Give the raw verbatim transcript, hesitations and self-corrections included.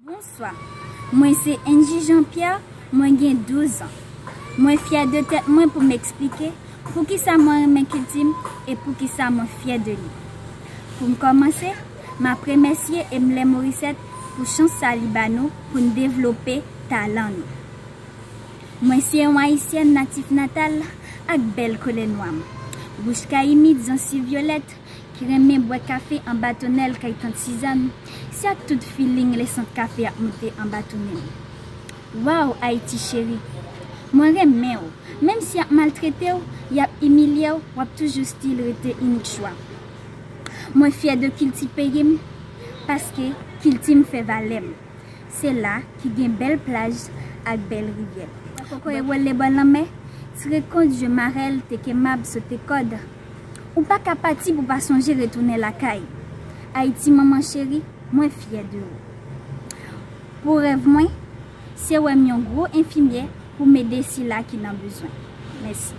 Bonswa, mwen se Angie Jean Pierre, mwen gen douz an. Mwen fyè de tèt mwen pou m eksplike poukisa mwen renmen kilti m e poukisa mwen fyè de li. Pou m kòmanse, m ap remèsye Emlè Morissette pou chans sa li ba nou pou n devlope talan nou. Mwen se yon Ayisyèn natif natal ak bèl koulè nwa m. Bouch kay imid, zansiv vyolèt, ki renmen bwè kafe anba tonèl kay Tant Sizàn, se ak tout feeling le sant kafe ap moute anba tonèl. Waw, Ayiti cheri, mwen renmen w. Menm si y ap maltrete w, y ap imilye w, w ap toujou still rete inik chwa. Mwen fyè de kilti peyi m, paske kilti m fè valè m. Se la ki gen bèl plaj ak bèl rivyè. Kokoye wole bò lanmè, tire kont je marèl, teke mab, sote kòd. Ou pa ka pati pou pa sonje retounen lakay. Ayiti manman cheri, mwen fyè de ou. Pou rèv mwen, se wè m yon gwo enfimyè pou m ede sila ki nan bezwen. Mèsi.